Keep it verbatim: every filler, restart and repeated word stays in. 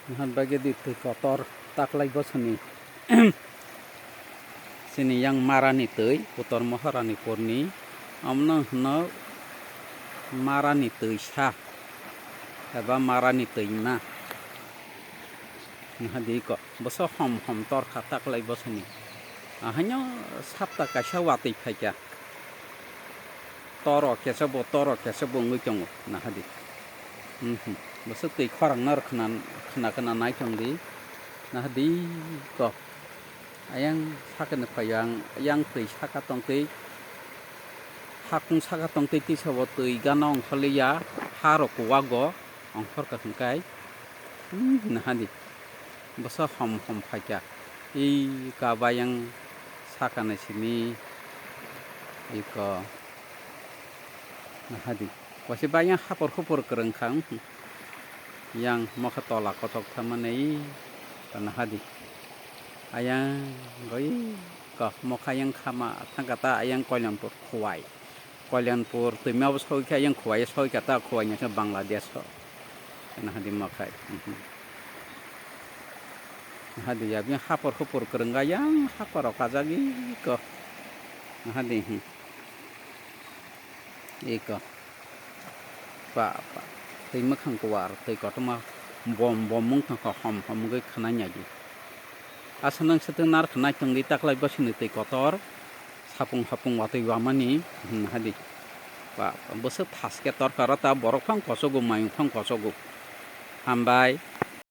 Nahar bagwi di twi kotor taklai bosoni. Chini yang marani twi, Uttor Maharanipurni, omono hwno marani twisa eba marani twima. Nahadi ko, boso hom hom torkha taklai bosoni. Ahaino sapta kaisa watwi phaikha. Toro kesa bo, toro kesa bo wngwi tongo, nahadi. Mhm. Bwswk twi khorang naro khna, khna, khna nai tong di. Nahadi ko. Ayang sakani phaio ang, ayang twi saka tong twi. Hakung saka tong twi, tisa bo twi gana ongkhorliya, ha rok kuwago ongkhorkha hwnkhe. Hmm, nahadi. Bwsa hom hom phaikha. Ei kabayang sakani simi iko nahadi. Waisa bayang hapor hupor kwrwng kha, hmm. Yang mokha tola kochok thamani iko nahadi. Ayang goi ko mokha yang khama thangkha ta ayang Koilampur khuwai. Koilampur twima bo soi kha, yang khuwai soi kha ta, khuwai ni khe Bangladesh o. Nahadi makhai. Mhm. Nahadi ya, bini hapor hupor kwrwng ga yang hapor rok kajagwi ko. Nahadi, hmm. Iko. Pa, pa. Twi mwkhang kuwar, twi kotorma bom, bom wng tong kha, hom, hom wngwi khwnai ya di. Asa nang swtwk nar khwnai tong di, taklai bwswkni twi kotor. Sapung hapung watwi wamani, hmm, hadi. Ba, bwswk thaske torkaro ta borok phang kosogo, mayung phang kosogo. Hambai,